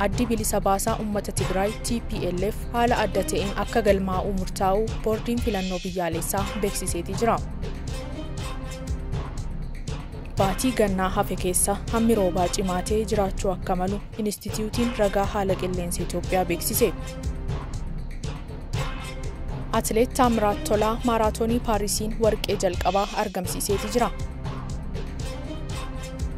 Addi Bilisa Baasaa Uummata Tigraay TPLF haala adda ta'een akka galmaa'uu murtaa'uu boordiin filannoo biyyaalessaa beeksiseetii jira. Baatii gannaa hafe keessa hammi roobaa cimaa ta'e jiraachuu akka malu Inistituutiin Ragaa Haala Qilleensa Itoophiyaa beeksise. Atileet Taamiraat Tolaa maaraatoonii Paarisiin warqee jalqabaa argamsiiseeti jira.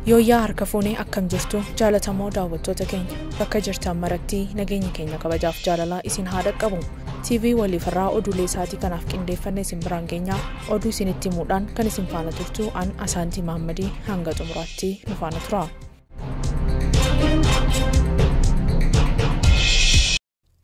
Yooyyaa harka fuunee akkam jirtu jaalatamoo daawwattoota keenya bakka jirtan maratti nageenyi keenya kabajaaf jaalalaa isin haa dhaqqabu. TV waliifirraa oduulee isaatii kanaaf qindeeffanne isin biraan geenyaa oduu isinitti himuudhaan kan isin faana turtu an Asaantii Mahammadii hanga xumuraatti nu faana tura.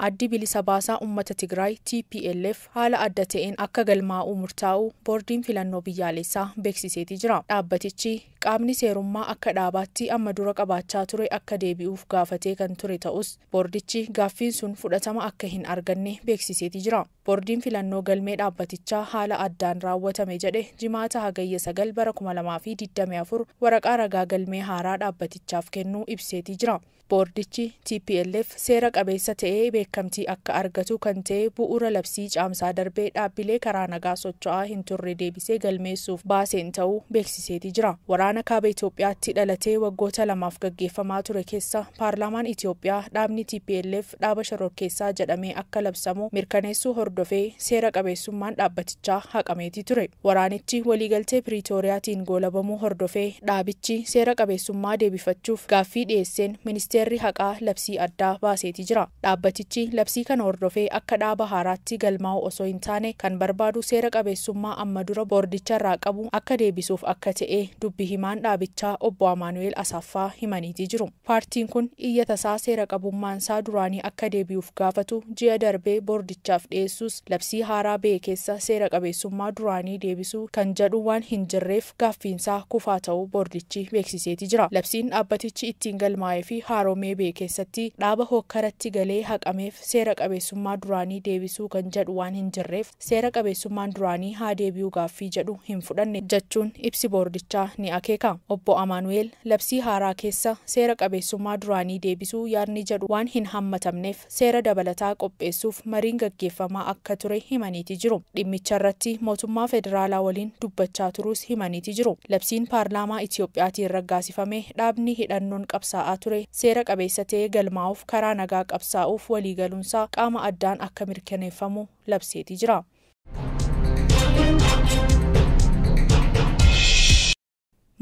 Addi Bilisa Baasaa Uummata Tigraay TPLF haala adda ta'een akka galmaa'uu murtaa'uu boordiin filannoo biyyaalessaa beeksiseetii jira. Dhaabbatichi qaamni seerummaa akka dhaabaatti amma dura qabaachaa ture akka deebi'uuf gaafatee kan ture ta'us boordichi gaaffiin sun fudhatama akka hin arganne beeksiseetii jira. Boordiin filannoo galmee dhaabbatichaa haala addaan raawwatame jedhe jimaata hagayya 9 bara 2024 waraqaa ragaa galmee haaraa dhaabbatichaaf kennuu ibseetii jira. Boordichi TPLF seera qabeessa ta'ee beekamtii akka argatu kan ta'e bu'uura labsii caamsaa darbee dhaabbilee karaa nagaa socho'aa hin turre deebisee galmeessuuf baaseen ta'uu beeksiseetii jira. Waraana kaaba Itoophiyaatti dhalatee waggoota lamaaf gaggeeffamaa ture keessa paarlaamaan Itoophiyaa dhaabni TPLF dhaaba shororkeessaa jedhamee akka labsamu mirkaneessuu hordofee seera qabeessummaan dhaabbatichaa haqameetii ture. Waraanichi waliigaltee Piriitooriyaatiin goolabamuu hordofee dhaabichi seera qabeessummaa deebifachuuf gaaffii dhiyeesseen ministeerri haqaa labsii addaa baaseetii jira. Dhaabbatichi labsii kana hordofee akka dhaaba haaraatti galmaa'u osoo hin taane kan barbaadu seera qabeessummaa amma dura boordicharraa qabu akka deebisuuf akka ta'e dubbi himaan dhaabichaa obbo Amaanu'eel Asaffaa himaniitii jiru. Paartiin kun iyyata isaa seera qabummaan isaa duraanii akka deebi'uuf gaafatu ji'a darbee boordichaaf dhiyeessus labsii haaraa ba'e keessa seera qabeessummaa duraanii deebisuu kan jedhu waan hin jirreef gaaffiinsaa kufaa ta'uu boordichi beeksiseetii jira. Labsiin dhaabbatichi ittiin galmaa'ee fi haaromee ba'e keessatti dhaaba hokkaratti galee haqameef seera qabeessummaa duraanii deebisuu kan jedhu waan hin jirreef seera qabeessummaan duraanii haa deebi'uu gaaffii jedhu hin fudhanne jechuun ibsi boordichaa ni akeeka. Obbo Amaanu'eel labsii haaraa keessa seera qabeessummaa duraanii deebisuu yaadni jedhu waan hin hammatamneef seera dabalataa qopheessuuf mariin gaggeeffamaa akka ture himaniiti jiru. Dhimmicha irratti mootummaa federaalaa waliin dubbachaa turuus himaniiti jiru. Labsiin paarlaamaa Itiyoophiyaatiin raggaasifame dhaabni hidhannoon qabsaa'aa ture seera qabeessa ta'ee galmaa'uuf karaa nagaa qabsaa'uuf waliigaluunsaa qaama addaan akka mirkaneeffamu labseetii jira.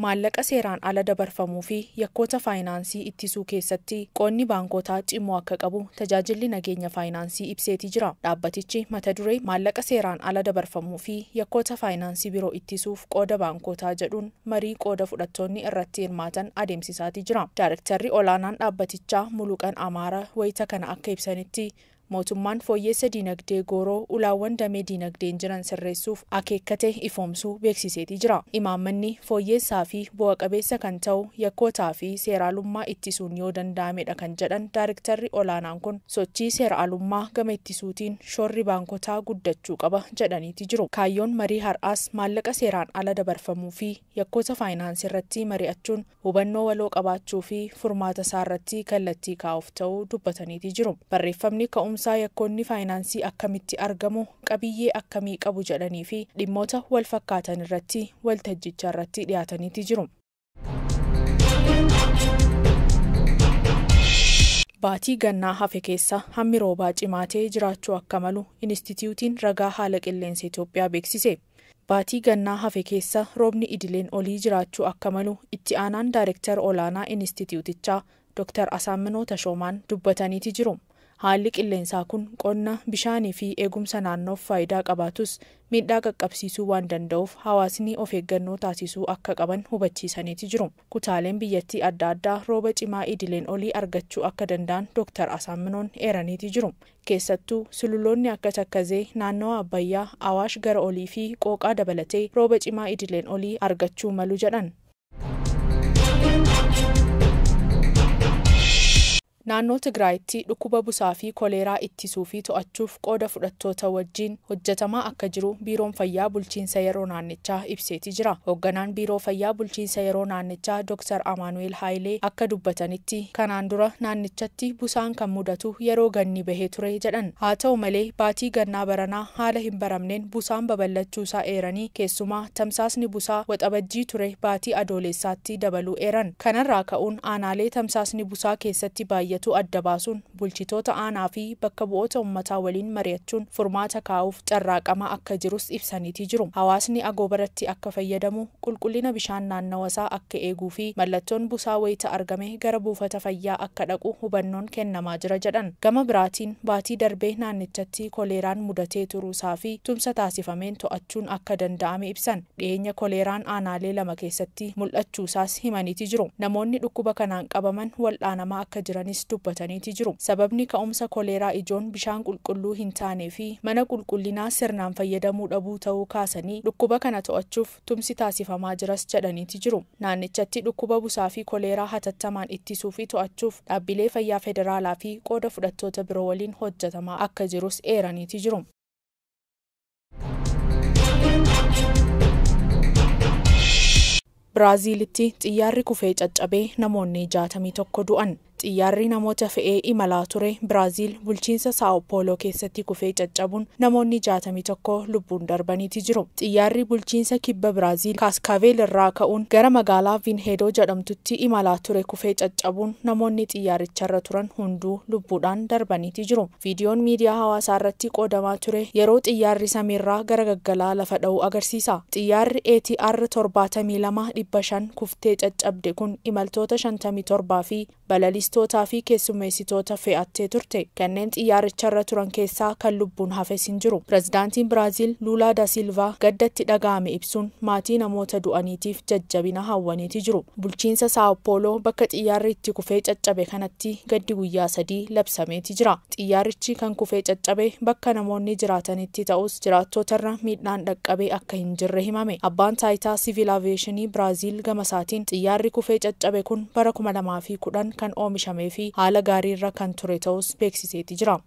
Maallaqa seeraan ala dabarfamuu fi yakkoota faayinaansii ittisuu keessatti qoonni baankotaa cimoo akka qabu tajaajilli nageenya faayinaansii ibseetii jira. Dhaabbatichi mata duree maallaqa seeraan ala dabarfamuu fi yakkoota faayinaansii biroo ittisuuf qooda baankotaa jedhuun marii qooda fudhattoonni irratti hirmaatan adeemsisaatii jira. Daarektarri olaanaan dhaabbatichaa Muluqan Amaara wayita kana akka ibsanitti mootummaan fooyyeessa diinagdee gooroo ulaawwan damee diinagdeen jiran sirreessuuf akeekkate ifoomsuu beeksiseetii jira. Imaammanni fooyyeessaa fi bu'a qabeessa kan ta'u yakkootaa fi seeraalummaa ittisuun yoo danda'amedha kan jedhan daarektarri olaanaan kun sochii seeraalummaa gama ittisuutiin shoorri baankotaa guddachuu qaba jedhaniiti jiru. Kaayyoon marii har'aas maallaqa seeraan ala dabarfamuu fi yakkoota faayinaansii irratti mari'achuun hubannoo waloo qabaachuu fi furmaata isaa irratti kallattii kaa'uuf ta'uu dubbataniiti jiru. Barreeffamni ka'umsaa yakkoonni faayinaansii akkamitti argamu qabiyyee akkamii qabu jedhanii fi dhimmoota wal fakkaatan irratti waltajjicha irratti dhiyaataniiti jiru. Baatii gannaa hafe keessa hammi roobaa cimaa ta'e jiraachuu akka malu Inistituutiin Ragaa Haala Qilleensa Itoophiyaa beeksise. Baatii gannaa hafe keessa roobni idileen olii jiraachuu akka malu itti aanaan daayirektara olaanaa Inistituutichaa Dr. Asaamminoo Tashoomaan dubbataniiti jiru. Haalli qilleensaa kun qonna bishaanii fi eegumsa naannoof faayidaa qabaatus miidhaa qaqqabsiisuu waan danda'uuf hawaasni of eeggannoo taasisuu akka qaban hubachiisaniiti jiru. Kutaaleen biyyattii adda addaa rooba cimaa idileen olii argachuu akka danda'an Dr. Asaamminoon eeraniiti jiru. Keessattuu sululoonni akka Takkazee, naannawa Abbayyaa, Awaash gara olii fi Qooqaa dabalatee rooba cimaa idileen olii argachuu malu jedhan. Naannoo Tigraayitti dhukkuba busaa fi koleeraa ittisuu fi to'achuuf qooda fudhattoota wajjin hojjetamaa akka jiru Biiroon Fayyaa Bulchiinsa Yeroo Naannichaa ibseeti jira. Hoogganaan Biiroo Fayyaa Bulchiinsa Yeroo Naannichaa Dr. Amaanu'eel Haayilee akka dubbatanitti kanaan dura naannichatti busaan kan mudatu yeroo ganni bahee ture jedhan. Haa ta'u malee baatii gannaa baranaa haala hin baramneen busaan babal'achuusaa eeranii keessumaa tamsaasni busaa waxabajjii ture baatii adoolessaatti dabaluu eeran. Kanarraa ka'uun aanaalee tamsaasni busaa keessatti baay'atu adda baasuun bulchitoota aanaa fi bakka bu'oota uummataa waliin mari'achuun furmaata kaa'uuf carraaqamaa akka jirus ibsaniiti jiru. Hawaasni agoobaratti akka fayyadamu qulqullina bishaan naannawasaa akka eeguu fi mallattoon busaa wayita argame gara buufata fayyaa akka dhaqu hubannoon kennamaa jira jedhan. Gama biraatiin baatii darbee naannichatti koleeraan mudatee turuusaa fi tumsa taasifameen to'achuun akka danda'ame ibsan. Dhiyeenya koleeraan aanaalee 2 keessatti mul'achuusaas himaniiti jiru. Namoonni dhukkuba kanaan qabaman wal'aanamaa akka jiranis dubbataniiti jiru. Sababni ka'umsa koleeraa ijoon bishaan qulqulluu hin taanee fi mana qulqullinaa sirnaan fayyadamuu dhabuu ta'uu kaasanii dhukkuba kana to'achuuf tumsi taasifamaa jiras jedhaniiti jiru. Naannichatti dhukkuba busaa fi koleeraa hatattamaan ittisuu fi to'achuuf dhaabbilee fayyaa federaalaa fi qooda fudhattoota biroo waliin hojjetamaa akka jirus eeraniiti jiru. Biraaziilitti xiyyaarri kufee caccabee namoonni 61 du'an. Xiyyaarri namoota fe'ee imalaa ture Biraaziil bulchiinsa Saa'o Pooloo keessatti kufee caccabuun namoonni 61 lubbuun darbaniiti jiru. Xiyyaarri bulchiinsa kibba Biraaziil Kaaskaaveel irraa ka'uun gara magaalaa Vinheedoo jedhamtutti imalaa ture kufee caccabuun namoonni xiyyaaricharra turan hunduu lubbuudhaan darbaniiti jiru. Viidiyoon miidiyaa hawaasaa irratti qoodamaa ture yeroo xiyyaarri samiirraa gara gaggalaa lafa dha'u agarsiisa. Xiyyaarri ATR 72-500 kuftee caccabde kun imaltoota 57 fi balaliistootaa fi keessummeessitoota fe'attee turte. Kanneen xiyyaaricharra turan keessaa kan lubbuun hafes hin jiru. Pirezidaantiin Biraaziil Luulaa da Silvaa gaddatti dhaga'ame ibsuun maatii namoota du'aniitiif jajjabina hawwaniiti jiru. Bulchiinsa Saa'o Pooloo bakka xiyyaarri itti kufee caccabe kanatti gaddi guyyaa 3 labsameeti jira. Xiyyaarichi kan kufee caccabe bakka namoonni jiraatanitti ta'us jiraattootarra miidhaan dhaqqabee akka hin jirre himame. Abbaan taayitaa siviil aviyeeshinii Biraaziil gamasaatiin xiyyaarri kufee caccabe kun bara 2010 kan oomishamee fi haala gaariirra kan ture ta'us beeksiseeti jira.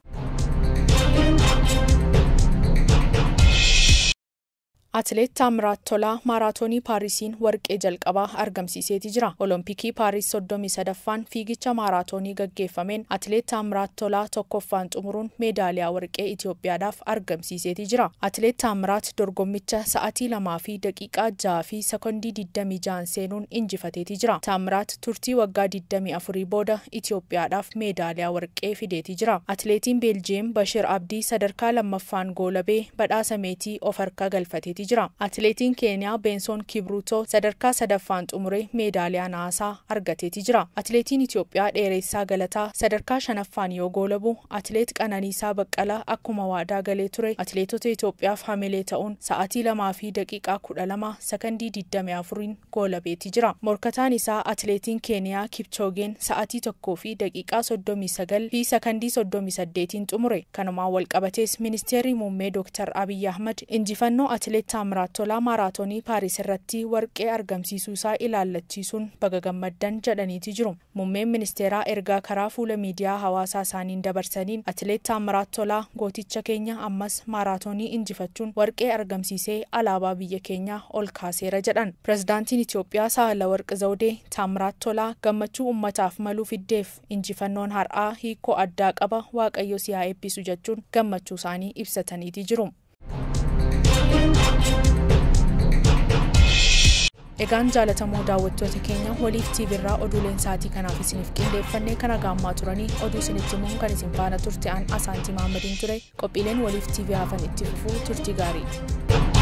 Atileet Taamiraat Tolaa maaraatoonii Paarisiin warqee jalqabaa argamsiiseeti jira. Olompikii Paaris 33ffaan fiigicha maaraatoonii gaggeeffameen Atileet Taamiraat Tolaa tokkoffaan xumuruun meedaaliyaa warqee Itoophiyaadhaaf argamsiiseeti jira. Atileet Taamiraat dorgommicha sa'aatii 2:06 fi sekondii 26 seenuun injifateeti jira. Taamiraat turtii waggaa 24 booda Itoophiyaadhaaf meedaaliyaa warqee fideeti jira. Atileetiin Beeljiyeem Bashir Abdii sadarkaa lammaffaan goolabee badhaasa meetii of harka galfateeti jira. Atileetiin Keeniyaa Beensoon Kibruutoo sadarkaa sadaffaan xumuree meedaaliyaa naasaa argateeti jira. Atileetiin Itoophiyaa Dheeressaa Galataa sadarkaa shanaffaan yoo goolabu, Atileet Qananiisaa Baqqalaa akkuma waadaa galee ture atileetota Itoophiyaaf hamilee ta'uun sa'aatii 2:12 sekondii 24 goolabeeti jira. Morkataan isaa atileetiin Keeniyaa Kipchoogeen sa'aatii 1:39 fi sekondii 38 xumure. Kanumaan walqabatees ministeerri muummee Dr. Abiy Ahmad injifannoo atileet Taamiraat Tolaa maaraatoonii Paaris irratti warqee argamsiisuu isaa ilaallachiisuun baga gammaddan jedhaniiti jiru. Muummeen ministeeraa ergaa karaa fuula miidiyaa hawaasaa isaaniin dabarsaniin atileet Taamiraat Tolaa gooticha keenya ammas maaraatoonii injifachuun warqee argamsiisee alaabaa biyya keenyaa ol kaaseera jedhan. Pirezidaantiin Itoophiyaa Saahilawarq Zawudee Taamiraat Tolaa gammachuu uummataaf maluu fiddeef injifannoon har'aa hiikoo addaa qaba, Waaqayyo si haa eebbisu jechuun gammachuu isaanii ibsataniiti jiru. Egaan jaalatamoo daawwattoota keenya Waliif TV irraa oduuleen sa'aatii kanaaf isiniif qindeeffannee kana gaammaa turanii oduu isinitti himuun kan isin faana turte an Asaantii Mahaammadiin ture. Qophiileen Waliif TV hafan itti fufuu turtii gaarii.